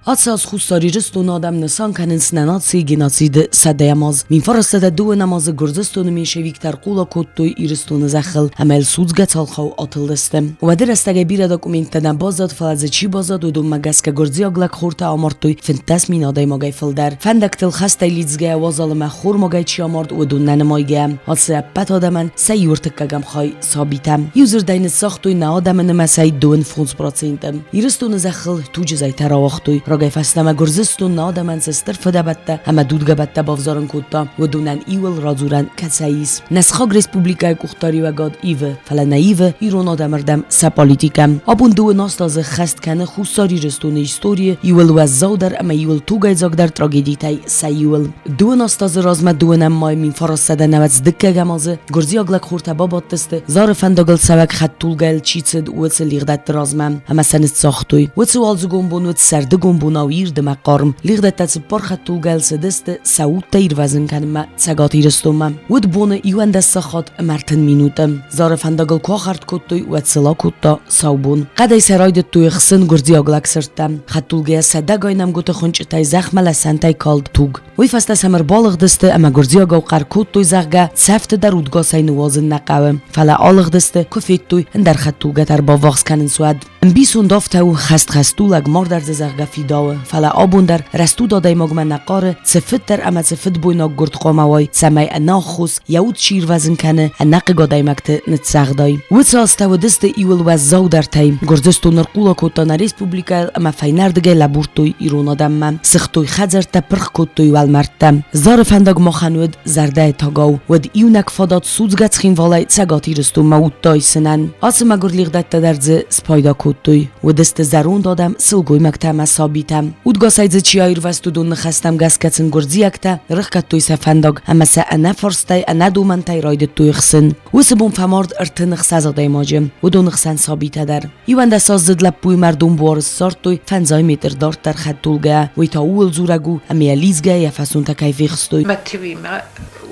Ацы аз Хуссар Ирыстоны адӕм нысан кӕнынц нӕ нацийы геноциды сӕдӕйӕм аз. 1902 азы Гуырдзыстоны меньшевиктӕ ӕрхъула кодтой Ирыстоны зӕххыл ӕмӕ йыл судзгӕ цалхау атылдысты. Уӕды рӕстӕгӕй бирӕ документтӕ нӕ баззад, фӕлӕ дзы чи баззад, уыдонмӕ гӕсгӕ гуырдзиаг лӕгхортӕ амардтой 15 мин адӕймагӕй фылдӕр. Фӕндӕгтыл хӕстӕй лидзгӕйӕ уазал ӕмӕ хормагӕй чи амард, уыдон нӕ нымайгӕйӕ. Ацы ӕппӕт адӕмӕн сӕ иу ӕртыккӕгӕм хай сабитӕ. Иудзырдӕй ныццагътой нӕ адӕмы нымӕцӕй 25%. Ирыстоны зӕххыл туджы зӕйтӕ рауагътой. Рагӕй фӕстӕмӕ Гуырдзыстон нӕ адӕмӕн цы стыр фыдӕбӕттӕ ӕмӕ дудгӕбӕттӕ бавзарын кодта, уыдонӕн иуыл радзурӕн кӕцӕй ис. Нӕ сыхаг республикӕйы къухдариуӕгад ивы, фӕлӕ нӕ ивы ирон адӕмы рдӕм сӕ политикӕ. Абон дыууын аст азы хӕст кӕны Хуссар Ирыстоны историйы иуыл уӕззаудӕр ӕмӕ иуыл тугӕйдзагдӕр трагедитӕй сӕ иуыл. Дыууын аст азы размӕ дыууынӕм майы 1992 азы гуырдзиаг лӕгхортӕ бабадтысты Зары фӕндагыл цӕуӕг хӕдтулгӕйыл чи цыд, уыцы лигъдӕтты размӕ ӕмӕ сӕ ныццагътой. Уыцы уалдзыгон бон уыд сӕрдыгон бонау ирд ӕмӕ хъарм. Лигъдӕттӕ цыппар хӕдтулгӕйыл цыдысты сӕ удтӕ ирвӕзын кӕнынмӕ Цӕгат Ирыстонмӕ. Уыд боны 11 сахат ӕмӕ 30 минуты. Зары фӕндагыл куы ахӕрд кодтой, уӕд сыл акодта сау бон. Хъӕдӕй сӕ райдыдтой хсын гуырдзиаг лӕгсырдтӕ. Хӕдтулгӕйӕ сӕдӕгай нӕмгуыты хуынчъытӕй зӕхмӕ лӕсӕнтӕй калд туг. Уый фӕстӕ сӕм ӕрбалыгъдысты ӕмӕ гуырдзиагау хъӕр кодтой, зӕгъгӕ, цӕфты дӕр удгасӕй ныууадзын нӕ хъӕуы. Фӕлӕ алыгъдысты, куы федтой, ӕндӕр хӕдтулгӕтӕ ӕрбаввахс кӕнынц, уӕд. Ӕмбисонд афтӕ у, хӕст-хӕстулӕг мардӕрдзы зӕгъгӕ фидауы, фӕлӕ абон дӕр рӕстуд адӕймагмӕ нӕ хъары, цы фыддӕр ӕмӕ цы фыдбойнаг гуырд хъуамӕ уай, цӕмӕй ӕнаххос, йӕ уд чи ирвӕзын кӕны, ӕнӕхъыг адӕймӕгты ныццагъдай. Уыцы азтӕ уыдысты иуыл уӕззаудӕртӕй. Гуырдзыстон ӕрхъула кодта нӕ республикӕйыл ӕмӕ фӕйнӕрдыгӕй лӕбурдтой ирон адӕммӕ, сыгътой хӕдзӕрттӕ, пырх кодтой уӕлмӕрдтӕ. Зары фӕндаг махӕн уыд зӕрдӕйы тагау, уӕд иунӕг фадат судзгӕ Цхинвалӕй Цӕгат Ирыстонмӕ удтӕ исынӕн. Ацы мӕгуыр лигъдӕттӕ дӕр дзы спайда кодтой. Уыдысты зӕронд адӕм, сылгоймӕгтӕ ӕмӕ сабитӕ. Удгасӕй дзы чи аирвӕзт, уыдон ныхӕстӕм гӕсгӕ сын гуырдзиӕгтӕ рыхгӕдтой сӕ фӕндаг ӕмӕ сӕ ӕнӕфарстӕй, ӕнӕдомӕнтӕй райдыдтой хсын. Уыцы бон фӕмард 36 адӕймаджы, уыдоны хсӕн сабитӕ дӕр. 11-аздзыд лӕппуйы мӕрдон буар ссардтой фӕндзай метр дарддӕр хӕдтулгӕйӕ. Уый та ууыл дзурӕг у, ӕмӕ йӕ лидзгӕ йӕ фӕсонтӕ кӕй фехстой. Мӕ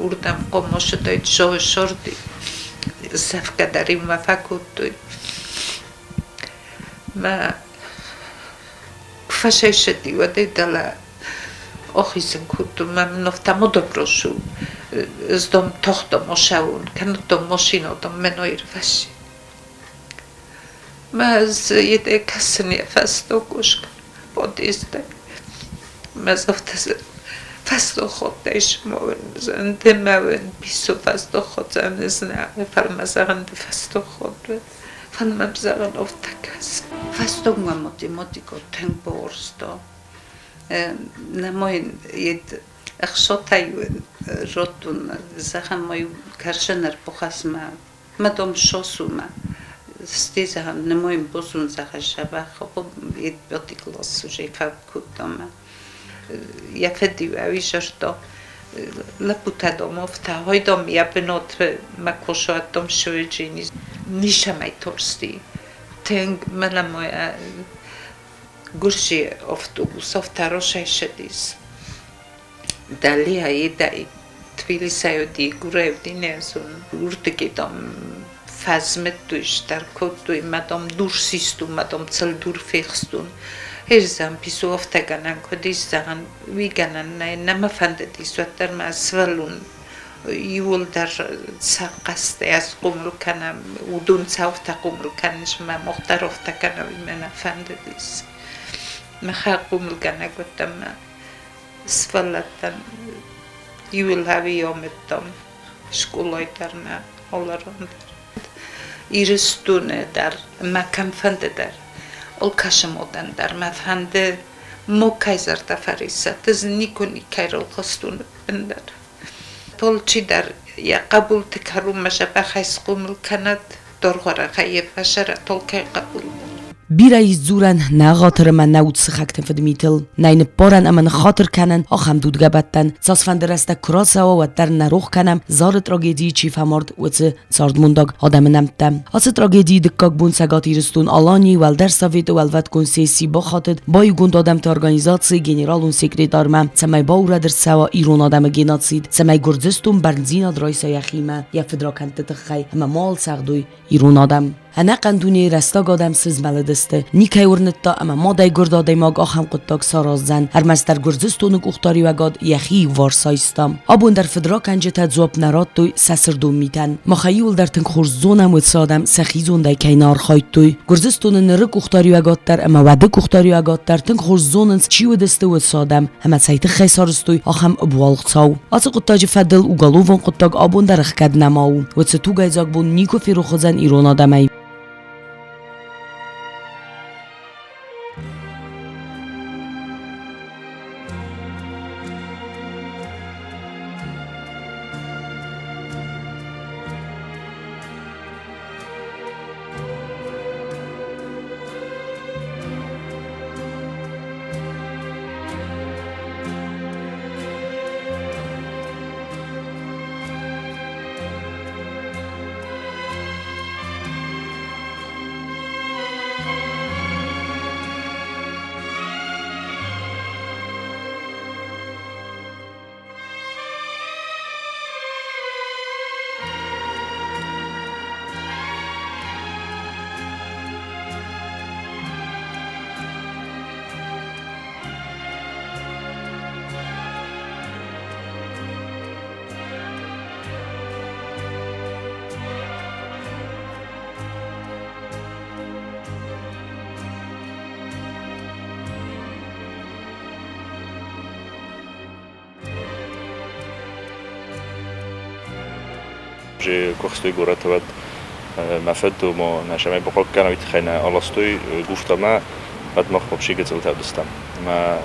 уырдӕм хъомосыдӕй сорди сӕфгӕ дӕр иумӕ фӕкодтой. Мӕ фӕсайсӕди уӕдӕй дӕлӕ охизын кодтон, мӕ мын доброшу здом тохдом ошӕун, кӕнудтом машинодом мӕ ноирвӕси. Мӕ еде кӕсын йӕ фӕстокушка подъезде. Мӕ зофтӕ фӕстохотӕй смоуын, пису фӕстохотӕн знӕ, фӕлмӕзӕгъын фӕстохот. Фӕлмӕзӕгъын офтӕкӕс. Фӕстогмӕ математика тынг бауарзта. Нӕ ед ӕхсотӕй ротун, зӕгъӕн, ма кӕрсӕн ӕрбухасмӕ Мадом шосума стезаhan nemoin bosun zaha shabach ед пятый класс уже фӕкодтам. Я федиуӕ лепутадом офта хойдом я бенот макошоатом шоджини нишамай торсти тынг мӕнӕ гурши автобус офта рошайшедис далия едай Тбилисӕй гурӕвдинӕзун урдыгедом фӕзмӕдтой кодтой мадом дур систун мадом цӕлдур фехстун Эрзам пису офтӕгӕнӕн куыд ис зӕгъӕн уый гӕнӕн нӕй нӕ мӕ фӕндыдис уӕддӕр мӕ сывӕллон иууылдӕр сӕ хъӕстӕ схъомыл кӕнӕм уыдон сӕ афтӕ хъомыл кӕнынц мӕ мах дӕр афтӕ кӕнӕм уый мӕ нӕ фӕндыдис мӕхӕ хъомылгӕнӕг уыдтӕн мӕ сывӕллӕттӕн иуыл ӕви амыдтам скъолайы дӕр мӕ алыран дӕр. Ирыстоны дӕр мӕ кӕмфӕнды дӕр, алкӕсымодӕн дӕр мӕ фӕнды мокӕй зӕрдӕ фӕрисса, ӕз никуы никӕй ралхъыстон ӕппындӕр. Алчидӕр йӕ хъӕбулты кӕронмӕ дзӕбӕхӕй схъомыл кӕнӕд, доргъуӕрӕгӕй йе фӕсӕрӕд алкӕй хъӕбул дӕр. Бирӕ ис дзурӕн нӕ ӕгъатыр ӕмӕ нӕ уд сыхӕгты фыдмитыл. Нӕй ныппарӕн ӕмӕ ныххатыр кӕнӕн ахӕм дудгӕбӕттӕн. Цасфӕнды рӕстӕг куы рацӕуа, уӕддӕр нӕ рох кӕнӕм, Зары трагедийы чи фӕмард, уыцы цардмондаг адӕмы нӕмттӕ. Ацы трагедийы дыккаг бон Цӕгат Ирыстон-Аланийы Уӕлдӕр Советы уӕлвӕткон сесси бахатыд баиугонд адӕмты организацийы генералон секретармӕ, цӕмӕй баурӕд ӕрцӕуа ирон адӕмы геноцид, цӕмӕй Гуырдзыстон бӕрндзинад райса йӕхимӕ йӕ фыдракӕндты тыххӕй ӕмӕ ма алцӕгъдой ирон адӕм. Ӕнӕхъӕн дунейы рӕстаг адӕм сызмӕлыдысты, никӕй уырныдта, ӕмӕ мадӕй гуырд адӕймаг ахӕм хъуыддаг сараздзӕн, ӕрмӕстдӕр Гуырдзыстоны къухдариуӕгад йӕхи иуварс айста. Абон дӕр фыдракӕнджытӕ дзуапп нӕ радтой сӕ сырдон митӕн. Махӕй иуылдӕр тынг хорз зонӕм, уыцы адӕм сӕхи зондӕй кӕй нӕ архайдтой. Гуырдзыстоны ныры къухдариуӕгад дӕр ӕмӕ уӕды къухдариуӕгад дӕр тынг хорз зонынц, чи уыдысты уыцы адӕм ӕмӕ цӕй тыххӕй сарӕзтой ахӕм ӕбуалгъ цау. Ацы хъуыддаджы фӕдыл уголовон хъуыддаг абон дӕр ӕхгӕд нӕма у. Уыцы тугӕйдзаг бон никуы ферох уыдзӕн ирон адӕмӕй. Куыстой горӕты уӕд мӕ фыд ома нӕ сӕмӕй бахъахъхъӕна, уый тыххӕй нӕ аластой Гуфтамӕ, уӕд мах вообще гыццылтӕ уыдыстӕм. Мӕ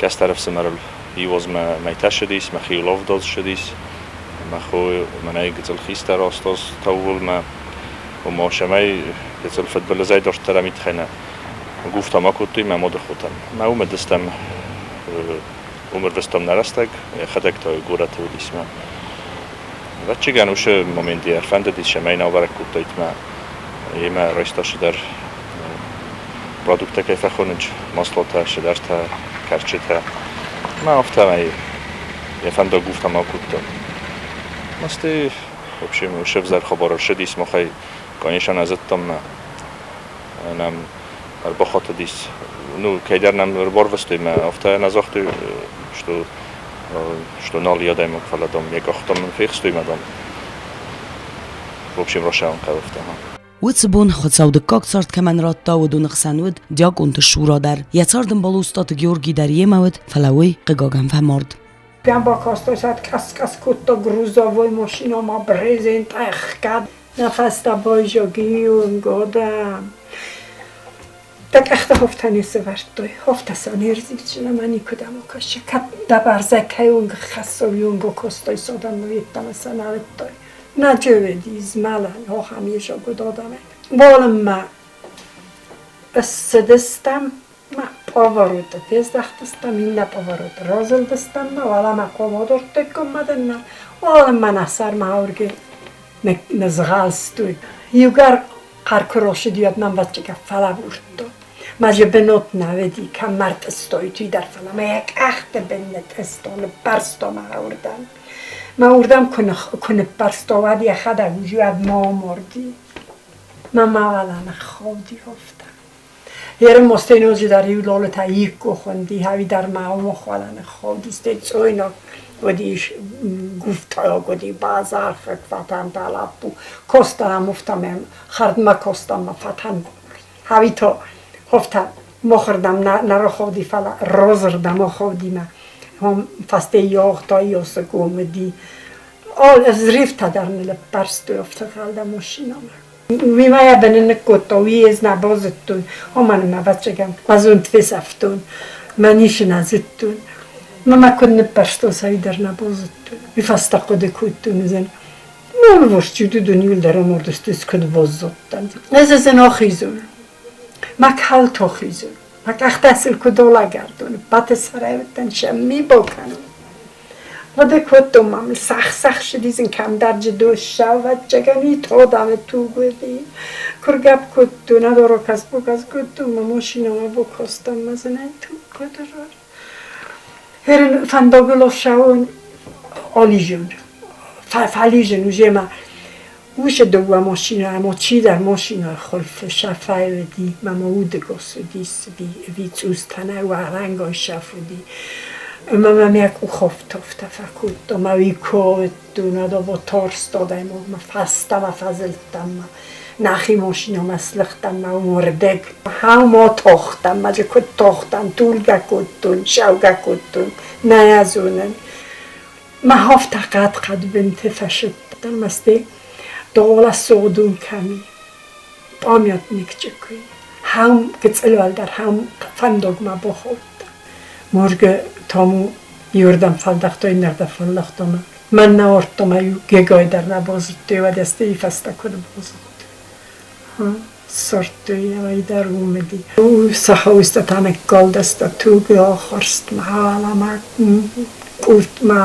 кӕстӕр ӕфсымӕрыл иу аз мӕ мӕйтӕ ссыдис, мӕхиуыл авд аз ссыдис, мӕ хо мӕнӕй гыццыл хистӕр аст аз тауыл мӕ ома сӕмӕй гыццыл фыдбылызӕй дарддӕр ӕм тыххӕй нӕ Гуфтамӕ кодтой мӕ мады хотӕн. Мӕ уым уыдыстӕм, уым ӕрвыстам нӕ рӕстӕг, йӕхӕдӕг та горӕты уыдис мӕ. Ӕвӕццӕгӕн уыцы моменты ӕрфӕндыдис, цӕмӕй нал бӕрӕг кодтаид мӕ йемӕ райста цыдӕр продукттӕ кӕй фӕхонынц, маслотӕ, цыдӕртӕ, кӕрчытӕ. Мӕ афтӕмӕй йӕ фӕндаг уфтӕм акодта. Мӕсты, в общем, уыцы ӕвзӕр хабар ӕрцыдис махӕй, конечно, нӕ зыдтам мӕ нӕм ӕрбахатыдис, ну, кӕйдӕр нӕм ӕрбарвыстой мӕ афтӕ нӕ загътой, что нал и адӕймаг, фӕлӕ, дам, йӕ къӕхтӕм мын фехстой мӕ, дам, в общем, росӕн хъӕуы афтӕ. Уыцы бон Хуыцау дыккаг цард кӕмӕн радта, уыдоны хсӕн уыд Диакъонты Шура дӕр. Йӕ цардӕмбал Остъаты Георги дӕр йемӕ уыд, фӕлӕ уый, хъыгагӕн, фӕмард. Бакастӕй къӕс-къӕс кодта грузовой машинӕмӕ брезент ӕхгӕд. Нӕ фӕстӕ байзагион годӕм. Дӕ къӕхтӕ хофтӕ не сӕвӕрдтой. Хофтӕ сӕ не рзивдзынӕ ма никуыдӕм окӕсча. Кӕд дӕ бӕрзӕй кӕйонг хӕссой, онг окостой содӕн йеддӕмӕ сӕ нӕ уыдтой. Нӕ джеведи змӕлӕн охам ежогод одамӕ. Уалынмӕ ссыдыстӕм ма повороты фездӕхтыстӕм, иннӕ повороты разылдыстӕм ма уӕлӕмӕ комодорттыккон мадӕнмӕ, уалынмӕ нӕ сӕрмӕ аурги нызгъӕлстой. Иугӕр хъӕр куы росыди, уӕд мӕм вӕдчикӕ фӕлӕбурдтон. Ма же бынот нӕ уыди, кӕм ма ртъыстой, уый дӕр, фӕлӕ мӕ йӕ къӕхты бын нытъыстон, ныппӕрстон мӕ уырдӕм. Мӕ уырдӕм куы ныппӕрстон, уӕд йӕхӕдӕг уый уӕд ма амарди. Мӕ мауал ныххауди афтӕ. Ермостей ноджыдӕр иу лолытӕ икко хуынди, ӕви дӕр ма омохуала ныххауди, стӕй цъойнаг уыдис, гуфтайаг уыди, базархӕг фӕтӕнтӕ лӕппу. Костан муфтамӕ хӕрдмӕ Костанмӕ фӕтӕн. Ӕви то хофтӕ мохырдӕм нӕ рохауди, фӕлӕ розырдӕм охаудимӕ. Хом фӕсте йогъта йосы гом уыди. Зрифтӕ дӕр ныллӕппӕрстой ӕфтыгъӕлдӕ машинӕмӕ. Уый ма йӕ быны ныккодта, уый ӕз нӕ базыдтон, уымӕн ӕмӕ, ӕвӕццӕгӕн, мӕ зонд фесӕфтон, мӕ ницы нӕ зыдтон. Мӕ мӕ куыд ныппӕрстон, сӕ дӕр нӕ базыдтон. Уый фӕстӕ хъуыды кодтон, уыдзӕн Молвосчуды иуылдӕр амардысты, куыд баззадтӕн. Ӕз ӕз ахизон, мӕ калт ахизон, мӕ къӕхтӕ сыл куыд алагӕрдон, ӕппӕты сӕрӕй уыдтӕн сӕ ми бакӕнон. Хъуыды кодтон ма мыл сах-сах ссыди кӕмдӕр джидоссау, ӕвӕццӕгӕн, итоданы туг уыди. Куы ргӕпп кодтон, адорокас-бокас кодтон, мӕ машинӕмӕ бакастӕн, мӕ зынӕй туг куыд Херын фӕндагыл ӕфсауын ализын. Фӕлизын уже ма. Уыцы дыууӕ машинӕ ӕмӕ чидӕр машинӕйы хуылфы сӕфӕй уыди, мӕ ма удӕгас уыдис ӕви цъустӕ нӕ уӕлӕнгай сӕф уыди. Ӕмӕ мӕм йӕ къух афтӕ фӕкодта, мӕ уый куы ауыдтон, уӕд тарст адӕймагмӕ фӕстӕмӕ фӕзылдтӕн мӕ нӕхи машинӕмӕ слыгътӕн мӕ уырдыг. Хӕма тохтӕн, мӕ куыд тохтӕн, тулгӕ кодтон, саугӕ кодтон, нӕ йӕ зонын. Мӕ афтӕ хъӕд-хъӕдбынты фӕсыдтӕн мӕстӕй, догъла сугъдун кӕми, памятник чъикуй. Хӕм гыццыл уӕлдӕр, хӕм фӕндагмӕ бахаудта. Моргы тому иуырдӕм фӕлдӕхтой, иннӕрдӕм фӕлдӕхтон. Мӕн нӕ ардта, мӕ иу гегай дӕр нӕ базыдтой, уӕд ӕз фӕстӕ куыд базыдтой. Ссардтой ӕй дӕр уымӕди. Сӕ та ныккалдӕстӕ туг ахуырстмӕ, ӕмӕ къуртмӕ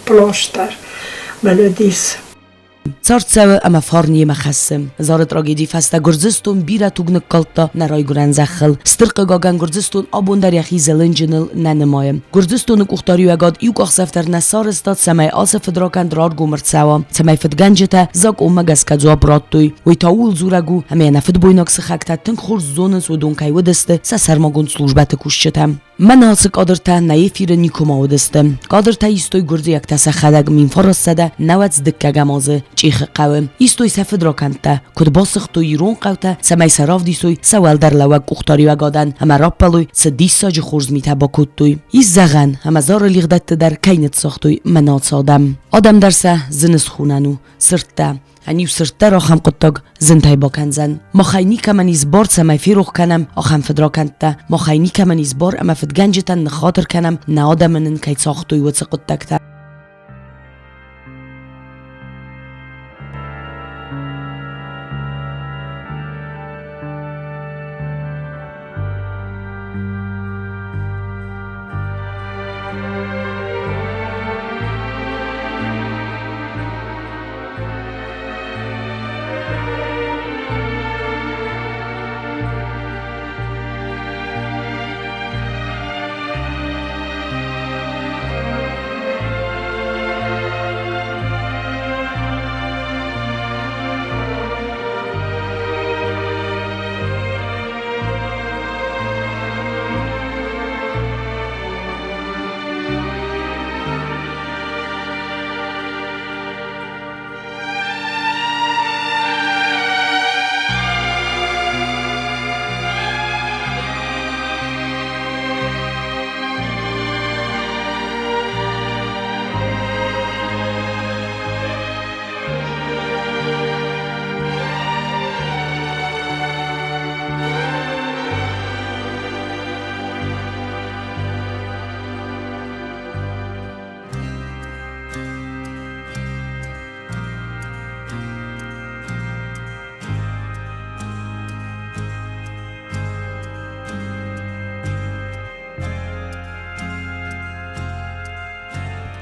пластӕр мӕлыдис. Цард цӕуы ӕмӕ фарн йемӕ хӕссы. Зары трагедийы фӕстӕ Гуырдзыстон бирӕ туг ныккалдта нӕ райгуырӕн зӕххыл. Стыр хъыгагӕн, Гуырдзыстон абон дӕр йӕхи зылынджыныл нӕ нымайы. Гуырдзыстоны къухдариуӕгад иу къахдзӕф дӕр нӕ сарӕзта, цӕмӕй ацы фыдракӕнд раргом ӕрцӕуа, цӕмӕй фыдгӕнджытӕ закъонмӕ гӕсгӕ дзуапп радтой. Уый та ууыл дзурӕг у, ӕмӕ йӕ нӕ фыдбойнаг сыхӕгтӕ тынг хорз зонынц, уыдон кӕй уыдысты сӕ сӕрмагонд службӕты кусджытӕ. Мӕн ацы кадртӕ нӕ эфиры никуыма уыдысты. Кадртӕ истой гуырдзиӕгтӕ сӕхӕдӕг 1990 дыккӕгӕм азы Чъехы хъӕуы. Истой сӕ фыдракӕндтӕ, куыд басыгътой ирон хъӕутӕ, цӕмӕй сӕ равдисой сӕ уӕлдӕрлӕууӕг къухдариуӕгадӕн ӕмӕ раппӕлой, цы диссаджы хорз митӕ бакодтой. Ис зӕгъӕн, ӕмӕ Зары лигъдӕтты дӕр кӕй ныццагътой мӕнӕ ацы адӕм. Адӕм дӕр сӕ зын схонӕн у, сырдтӕ. Ӕниу сырддӕр ахӕм хъуыддаг зынтӕй бакӕндзӕн. Махӕй никӕмӕн ис бар, цӕмӕй ферох кӕнӕм ахӕм фыдракӕндтӕ. Махӕй никӕмӕн ис бар ӕмӕ фыдгӕнджытӕн ныххатыр кӕнӕм, нӕ адӕмы нын кӕй цагътой, уыцы хъуыддӕгтӕ.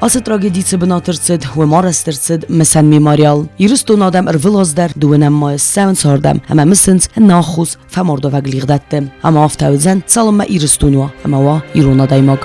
Ацы трагеди цы бынаты рцыд, уым арӕзт ӕрцыд мысӕн мемориал. Ирыстоны адӕм ӕрвылаз дӕр дыууынӕм майы ссӕуынц ардӕм ӕмӕ мысынц ӕнаххос фӕмардуӕвӕг лигъдӕтты. Ӕмӕ афтӕ уыдзӕн, цалынмӕ Ирыстон уа ӕмӕ уа ирон адӕймаг.